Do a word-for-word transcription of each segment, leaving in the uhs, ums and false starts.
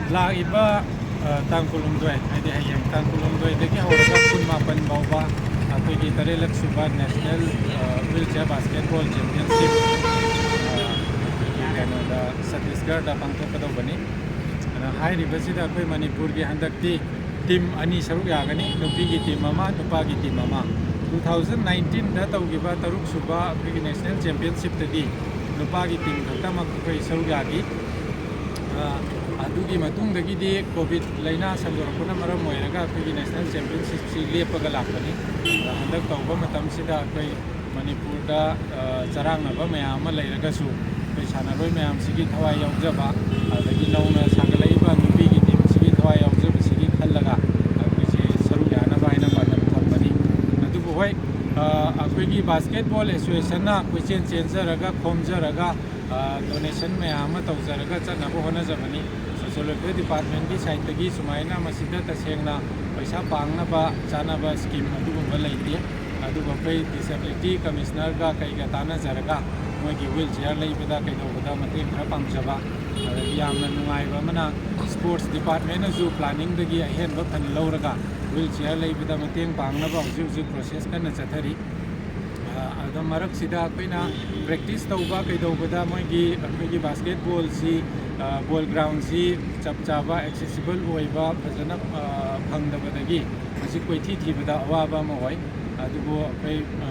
ꯂꯥꯛꯏꯕ, ꯑ, ꯇꯥꯡ ꯀꯨꯟꯍꯨꯝꯗꯣꯏ, ꯍꯥꯏꯗꯤ ꯍꯌꯦꯡ ꯇꯥꯡ ꯀꯨꯟꯍꯨꯝꯗꯣꯏꯗꯒꯤ ꯍꯧꯔꯒ ꯀꯨꯟꯃꯥꯄꯟ ꯐꯥꯎꯕ ꯑꯩꯈꯣꯏꯒꯤ ꯇꯔꯦꯠꯂꯛ ꯁꯨꯕ National, ꯑ, Wheelchair Basketball Championship, ꯑ, ꯑꯩꯈꯣꯏꯒꯤ ꯀꯩꯅꯣꯗ, ꯁꯠꯇꯤꯁꯒꯔꯗ ꯄꯥꯡꯊꯣꯛꯀꯗꯧꯕꯅꯤ꯫ ꯑꯗꯨꯅ ꯍꯥꯏꯔꯤꯕꯁꯤꯗ ꯑꯩꯈꯣꯏ ꯃꯅꯤꯄꯨꯔꯒꯤ ꯍꯟꯗꯛꯇꯤ team ꯑꯅꯤ ꯁꯔꯨꯛ ꯌꯥꯒꯅꯤ, ꯅꯨꯄꯤꯒꯤ team ꯑꯃ, ꯅꯨꯄꯥꯒꯤ team ꯑꯃ꯫ Two thousand nineteenꯗ ꯇꯧꯈꯤꯕ ꯇꯔꯨꯛ ꯁꯨꯕ ꯑꯩꯈꯣꯏꯒꯤ National Championshipꯇꯗꯤ ꯅꯨꯄꯥꯒꯤ team ꯈꯛꯇꯃꯛ ꯑꯩꯈꯣꯏ ꯁꯔꯨꯛ ꯌꯥꯈꯤ꯫ ꯑ, ꯑꯗꯨꯒꯤ ꯃꯇꯨꯡꯗꯒꯤꯗꯤ COVID ꯂꯥꯏꯅꯥ ꯁꯟꯗꯣꯔꯛꯄꯅ ꯃꯔꯝ ꯑꯣꯏꯔꯒ ꯑꯩꯈꯣꯏꯒꯤ National Championshipꯁꯤ ꯂꯦꯞꯄꯒ ꯂꯥꯛꯄꯅꯤ꯫ ꯑ, ꯍꯟꯗꯛ ꯇꯧꯕ ꯃꯇꯝꯁꯤꯗ ꯑꯩꯈꯣꯏ ꯃꯅꯤꯄꯨꯔꯗ, ꯑ, ꯆꯔꯥꯡꯅꯕ ꯃꯌꯥꯝ ꯑꯃ ꯂꯩꯔꯒꯁꯨ, ꯑꯩꯈꯣꯏ ꯁꯥꯟꯅꯔꯣꯏ ꯃꯌꯥꯝꯁꯤꯒꯤ ꯊꯋꯥꯏ ꯌꯥꯎꯖꯕ, ꯑꯗꯒꯤ ꯅꯧꯅ ꯁꯥꯒꯠꯂꯛꯏꯕ ꯅꯨꯄꯤꯒꯤ teamꯁꯤꯒꯤ ꯊꯋꯥꯏ ꯌꯥꯎꯖꯕꯁꯤꯒꯤ ꯈꯜꯂꯒ ꯑꯩꯈꯣꯏꯁꯦ ꯁꯔꯨꯛ ꯌꯥꯅꯕ ꯍꯥꯏꯅ ꯄꯥꯟꯗꯝ ꯊꯝꯕꯅꯤ꯫ ꯑꯗꯨꯕꯨ ꯍꯣꯏ, ꯑ, ꯑꯩꯈꯣꯏꯒꯤ Basketball Associationꯅ ꯀꯣꯏꯆꯦꯟ ꯆꯦꯟꯖꯔꯒ, ꯈꯣꯝꯖꯔꯒ, ꯑ, donation ꯃꯌꯥꯝ ꯑꯃ ꯇꯧꯖꯔꯒ ꯆꯠꯅꯕ ꯍꯣꯠꯅꯖꯕꯅꯤ꯫ Social Welfare Departmentꯀꯤ sideꯇꯒꯤ ꯁꯨꯃꯥꯏꯅ ꯃꯁꯤꯗ ꯇꯁꯦꯡꯅ ꯄꯩꯁꯥ ꯄꯥꯡꯅꯕ ꯆꯥꯅꯕ scheme ꯑꯗꯨꯒꯨꯝꯕ ꯂꯩꯇꯦ꯫ ꯑꯗꯨꯕꯨ ꯑꯩꯈꯣꯏ Disability Commissionerꯒ ꯀꯩꯒ ꯇꯥꯟꯅꯖꯔꯒ ꯃꯣꯏꯒꯤ wheelchair ꯂꯩꯕꯗ ꯀꯩꯗꯧꯕꯗ ꯃꯇꯦꯡ ꯈꯔ ꯄꯥꯡꯖꯕ꯫ ꯑꯗꯒꯤ ꯌꯥꯝꯅ ꯅꯨꯡꯉꯥꯏꯕ ꯑꯃꯅ, Sports Departmentꯅꯁꯨ planningꯗꯒꯤ ꯑꯍꯦꯟꯕ fund ꯂꯧꯔꯒ wheelchair ꯂꯩꯕꯗ ꯃꯇꯦꯡ ꯄꯥꯡꯅꯕ ꯍꯧꯖꯤꯛ ꯍꯧꯖꯤꯛ process ꯀꯟꯅ ꯆꯠꯊꯔꯤ꯫ ꯑ, ꯑꯗꯣ ꯃꯔꯛꯁꯤꯗ ꯑꯩꯈꯣꯏꯅ practice ꯇꯧꯕ ꯀꯩꯗꯧꯕꯗ ꯃꯣꯏꯒꯤ, ꯑꯩꯈꯣꯏꯒꯤ basketballꯁꯤ, ꯑ, ball groundꯁꯤ ꯆꯞ ꯆꯥꯕ accessible ꯑꯣꯏꯕ ꯐꯖꯅ, ꯑ, ꯐꯪꯗꯕꯗꯒꯤ ꯃꯁꯤ ꯀꯣꯏꯊꯤ ꯊꯤꯕꯗ ꯑꯋꯥꯕ ꯑꯃ ꯑꯣꯏ꯫ ꯑꯗꯨꯕꯨ ꯑꯩꯈꯣꯏ, ꯑ,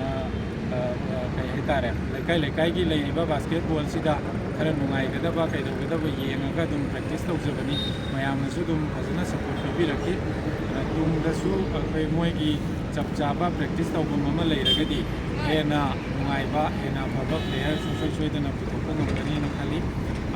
ꯑ, ꯑ, ꯀꯩ ꯍꯥꯏꯇꯥꯔꯦ, ꯂꯩꯀꯥꯏ ꯂꯩꯀꯥꯏꯒꯤ ꯂꯩꯔꯤꯕ basketballꯁꯤꯗ ꯈꯔ ꯅꯨꯡꯉꯥꯏꯒꯗꯕ ꯀꯩꯗꯧꯒꯗꯕ ꯌꯦꯡꯉꯒ ꯑꯗꯨꯝ practice ꯇꯧꯖꯕꯅꯤ꯫ ꯃꯌꯥꯝꯅꯁꯨ ꯑꯗꯨꯝ ꯐꯖꯅ support ꯇꯧꯕꯤꯔꯛꯈꯤ꯫ ꯑ, ꯇꯨꯡꯗꯁꯨ ꯑꯩꯈꯣꯏ ꯃꯣꯏꯒꯤ ꯆꯞ ꯆꯥꯕ practice ꯇꯧꯐꯝ ꯑꯃ ꯂꯩꯔꯒꯗꯤ ꯍꯦꯟꯅ ꯅꯨꯡꯉꯥꯏꯕ, ꯍꯦꯟꯅ ꯑꯐꯕ player ꯁꯨꯡꯁꯣꯏ ꯁꯣꯏꯗꯅ ꯄꯨꯊꯣꯛꯄ ꯉꯝꯒꯅꯤꯅ ꯈꯜꯂꯤ꯫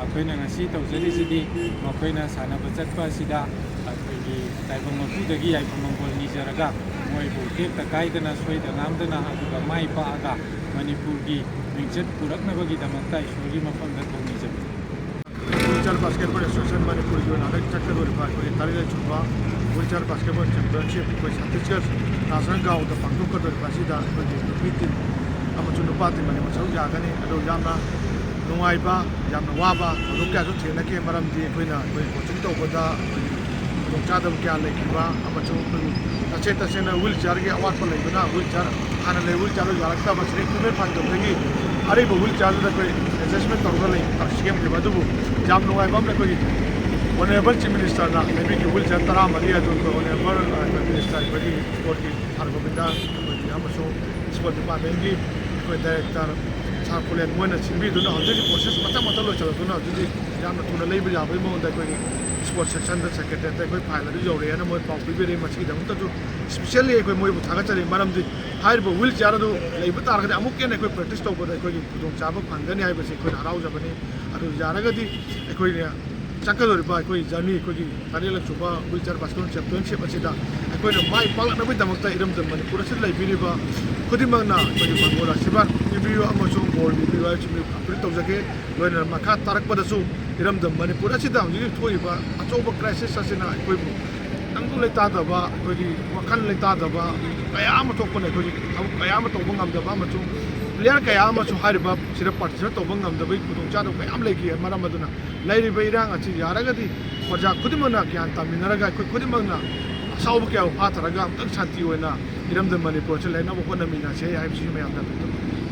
ꯑꯩꯈꯣꯏꯅ ꯉꯁꯤ ꯇꯧꯖꯔꯤꯁꯤꯗꯤ ꯃꯈꯣꯏꯅ ꯁꯥꯟꯅꯕ ꯆꯠꯄ ꯑꯁꯤꯗ ꯑꯩꯈꯣꯏꯒꯤ ꯇꯥꯏꯕꯪ ꯃꯄꯨꯗꯒꯤ ꯌꯥꯏꯐ ꯃꯪꯒꯣꯜ ꯅꯤꯖꯔꯒ ꯃꯣꯏꯕꯨ ꯇꯦꯛꯇ ꯀꯥꯏꯗꯅ, ꯁꯣꯏꯗ ꯉꯥꯝꯗꯅ, ꯑꯗꯨꯒ ꯃꯥꯏ ꯄꯥꯛꯑꯒ ꯃꯅꯤꯄꯨꯔꯒꯤ ꯃꯤꯡꯆꯠ ꯄꯨꯔꯛꯅꯕꯒꯤꯗꯃꯛꯇ ꯏꯁꯣꯔꯒꯤ ꯃꯐꯝꯗ ꯊꯧꯅꯤꯖꯕꯅꯤ꯫ Wheelchair Basketball Association ꯃꯅꯤꯄꯨꯔꯒꯤ ꯑꯣꯏꯅ ꯍꯟꯗꯛ ꯆꯠꯀꯗꯧꯔꯤꯕ ꯑꯩꯈꯣꯏꯒꯤ ꯇꯔꯦꯠ ꯁꯨꯕ Wheelchair Basketball Championship ꯑꯩꯈꯣꯏ ꯁꯠꯇꯤꯁꯒꯔ ꯅꯥꯁꯟꯒꯥꯎꯗ ꯄꯥꯡꯊꯣꯛꯀꯗꯧꯔꯤꯕ ꯑꯁꯤꯗ ꯑꯩꯈꯣꯏꯒꯤ ꯅꯨꯄꯤ team ꯑꯃꯁꯨꯡ ꯅꯨꯄꯥ team ꯑꯅꯤꯃꯛ ꯁꯔꯨꯛ ꯌꯥꯒꯅꯤ꯫ ꯑꯗꯣ ꯌꯥꯝꯅ ꯅꯨꯡꯉꯥꯏꯕ, ꯌꯥꯝꯅ ꯋꯥꯕ ꯊꯧꯗꯣꯛ ꯀꯌꯥꯁꯨ ꯊꯦꯡꯅꯈꯤ꯫ ꯃꯔꯝꯗꯤ ꯑꯩꯈꯣꯏꯅ ꯑꯩꯈꯣꯏ ꯀꯣꯆꯤꯡ ꯇꯧꯕꯗ ꯑꯩꯈꯣꯏꯒꯤ ꯈꯨꯗꯣꯡꯆꯥꯗꯕ ꯀꯌꯥ ꯂꯩꯈꯤꯕ ꯑꯃꯁꯨꯡ ꯑꯩꯈꯣꯏꯒꯤ ꯇꯁꯦꯡ ꯇꯁꯦꯡꯅ ꯋꯤꯜ ꯆꯤꯌꯔꯒꯤ ꯑꯋꯥꯠꯄ ꯂꯩꯕꯅ ꯋꯤꯜ ꯆꯤꯌꯔ, ꯍꯥꯟꯅ ꯂꯩ ꯋꯤꯜ ꯆꯤꯌꯔꯗꯨ ꯌꯥꯔꯛꯇꯕ, ꯁꯤꯗ ꯏꯝꯄ꯭ꯔꯨꯚꯃꯦꯟ ꯐꯪꯗꯕꯗꯒꯤ ꯑꯔꯤꯕ ꯋꯤꯜ ꯆꯤꯌꯔꯗꯨꯗ ꯑꯩꯈꯣꯏ ꯑꯦꯗꯖꯁꯃꯦꯟ ꯇꯧꯔꯒ ꯂꯩ, ꯁꯦꯝꯈꯤꯕ꯫ ꯑꯗꯨꯕꯨ ꯌꯥꯝ ꯅꯨꯡꯉꯥꯏꯕ ꯑꯃꯅ ꯑꯩꯈꯣꯏꯒꯤ ꯑꯣꯅꯔꯦꯕꯜ ꯆꯤꯐ ꯃꯤꯅꯤꯁꯇꯔꯅ ꯂꯩꯕꯤꯈꯤꯕ ꯋꯤꯜ ꯆꯤꯌꯔ ꯇꯔꯥꯃꯔꯤ ꯑꯗꯨ ꯑꯩꯈꯣꯏ ꯑꯣꯅꯔꯦꯕꯜ, ꯑ, ꯑꯩꯈꯣꯏ ꯃꯤꯅꯤꯁꯇꯔ, ꯑꯩꯈꯣꯏꯒꯤ ꯁ꯭ꯄꯣꯔꯠꯀꯤ ꯁꯥꯔ ꯒꯣꯕꯤꯟꯗ ꯑꯩꯈꯣꯏꯒꯤ ꯑꯃꯁꯨꯡ ꯁ꯭ꯄꯣꯔꯠ ꯗꯤꯄꯥꯔꯠꯃꯦꯟꯒꯤ ꯑꯩꯈꯣꯏ ꯗꯥꯏꯔꯦꯛꯇꯔ ꯁꯥꯔ ꯄꯨꯂꯦꯟ ꯃꯣꯏꯅ ꯁꯤꯟꯕꯤꯗꯨꯅ ꯍꯧꯖꯤꯛ ꯍꯧꯖꯤꯛ ꯄ꯭ꯔꯣꯁꯦꯁ ꯃꯊꯪ ꯃꯊꯪ ꯂꯣꯏꯁꯤꯜꯂꯛꯇꯨꯅ ꯍꯧꯖꯤꯛ ꯍꯧꯖꯤꯛ ꯌꯥꯝꯅ ꯊꯨꯅ ꯂꯩꯕ ꯌꯥꯕꯒꯤ ꯃꯑꯣꯡꯗ ꯑꯩꯈꯣꯏꯒꯤ ꯁ꯭ꯄꯣꯔꯠ ꯁꯦꯛꯁꯟꯗ ꯁꯦꯀ꯭ꯔꯦꯇꯔꯤꯌꯦꯠꯇ ꯑꯩꯈꯣꯏ ꯐꯥꯏꯜ ꯑꯗꯨ ꯌꯧꯔꯛꯑꯦꯅ ꯃꯣꯏ ꯄꯥꯎ ꯄꯤꯕꯤꯔꯛꯏ꯫ ꯃꯁꯤꯒꯤꯗꯃꯛꯇꯁꯨ ꯏꯁꯄꯤꯁꯦꯜꯂꯤ ꯑꯩꯈꯣꯏ ꯃꯣꯏꯕꯨ ꯊꯥꯒꯠꯆꯔꯤ꯫ ꯃꯔꯝꯗꯤ ꯍꯥꯏꯔꯤꯕ ꯋꯤꯜ ꯆꯤꯌꯔ ꯑꯗꯨ ꯂꯩꯕ ꯇꯥꯔꯒꯗꯤ ꯑꯃꯨꯛꯀ ꯍꯦꯟꯅ ꯑꯩꯈꯣꯏ ꯄ꯭ꯔꯦꯛꯇꯤꯁ ꯇꯧꯕꯗ ꯑꯩꯈꯣꯏꯒꯤ ꯈꯨꯗꯣꯡꯆꯥꯕ ꯐꯪꯒꯅꯤ ꯍꯥꯏꯕꯁꯤ ꯑꯩꯈꯣꯏꯅ ꯍꯔꯥꯎꯖꯕꯅꯤ꯫ ꯑꯗꯨ ꯌꯥꯔꯒꯗꯤ ꯑꯩꯈꯣꯏꯅ ꯆꯠꯀꯗꯧꯔꯤꯕ ꯑꯩꯈꯣꯏ ꯖꯔꯅꯤ, ꯑꯩꯈꯣꯏꯒꯤ ꯇꯔꯦꯠꯂꯛ ꯁꯨꯕ ꯋꯤꯜ ꯆꯤꯌꯔ ꯕꯥꯁꯀꯦꯠꯕꯣꯜ ꯆꯦꯝꯄꯤꯌꯟꯁꯤꯞ ꯑꯁꯤꯗ ꯑꯩꯈꯣꯏꯅ ꯃꯥꯏ ꯄꯥꯛꯂꯛꯅꯕꯒꯤꯗꯃꯛꯇ ꯏꯔꯝꯗꯝ ꯃꯅꯤꯄꯨꯔ ꯑꯁꯤꯗ ꯂꯩꯕꯤꯔꯤꯕ ꯈꯨꯗꯤꯡꯃꯛꯅ ꯑꯩꯈꯣꯏꯒꯤ ꯃꯪꯒꯣꯜ ꯑꯥꯁꯤꯔꯕꯥꯗ ꯄꯤꯕꯤꯌꯨ ꯑꯃꯁꯨꯡ ꯕꯣꯔ ꯄꯤꯕꯤꯌꯨ ꯍꯥꯏꯕꯁꯤ ꯑꯄꯤꯜ ꯇꯧꯖꯒꯦ꯫ ꯂꯣꯏꯅꯅ ꯃꯈꯥ ꯇꯥꯔꯛꯄꯗꯁꯨ ꯏꯔꯝꯗꯝ ꯃꯅꯤꯄꯨꯔ ꯑꯁꯤꯗ ꯍꯧꯖꯤꯛ ꯍꯧꯖꯤꯛ ꯊꯣꯛꯏꯕ ꯑꯆꯧꯕ ꯀ꯭ꯔꯥꯏꯁꯤꯁ ꯑꯁꯤꯅ ꯑꯩꯈꯣꯏꯕꯨ ꯅꯪꯁꯨ ꯂꯩꯇꯥꯗꯕ, ꯑꯩꯈꯣꯏꯒꯤ ꯋꯥꯈꯜ ꯂꯩꯇꯥꯗꯕ ꯀꯌꯥ ꯑꯃ ꯊꯣꯛꯄꯅ ꯑꯩꯈꯣꯏꯒꯤ ꯊꯕꯛ ꯀꯌꯥ ꯑꯃ ꯇꯧꯕ ꯉꯝꯗꯕ ꯑꯃꯁꯨꯡ ꯄ꯭ꯂꯦꯌꯔ ꯀꯌꯥ ꯑꯃꯁꯨ ꯍꯥꯏꯔꯤꯕ ꯁꯤꯗ ꯄꯥꯔꯇꯤꯁꯤꯄꯦꯠ ꯇꯧꯕ ꯉꯝꯗꯕꯒꯤ ꯈꯨꯗꯣꯡꯆꯥꯗꯕ ꯀꯌꯥ ꯑꯃ ꯂꯩꯈꯤ꯫ ꯃꯔꯝ ꯑꯗꯨꯅ ꯂꯩꯔꯤꯕ ꯏꯔꯥꯡ ꯑꯁꯤ ꯌꯥꯔꯒꯗꯤ ꯄ꯭ꯔꯖꯥ ꯈꯨꯗꯤꯡꯃꯛꯅ ꯒ꯭ꯌꯥꯟ ꯇꯥꯃꯤꯟꯅꯔꯒ ꯑꯩꯈꯣꯏ ꯈꯨꯗꯤꯡꯃꯛꯅ ꯑꯁꯥꯎꯕ ꯀꯌꯥꯕꯨ ꯐꯥꯊꯔꯒ ꯑꯃꯨꯛꯇꯪ ꯁꯥꯟꯇꯤ ꯑꯣꯏꯅ ꯏꯔꯝꯗꯝ ꯃꯅꯤꯄꯨꯔ ꯑꯁꯤ ꯂꯩꯅꯕ ꯍꯣꯠꯅꯃꯤꯟꯅꯁꯦ ꯍꯥꯏꯕꯁꯤꯁꯨ ꯃꯌꯥꯝꯗ ꯑꯄꯤꯜ ꯇꯧꯖꯒꯦ꯫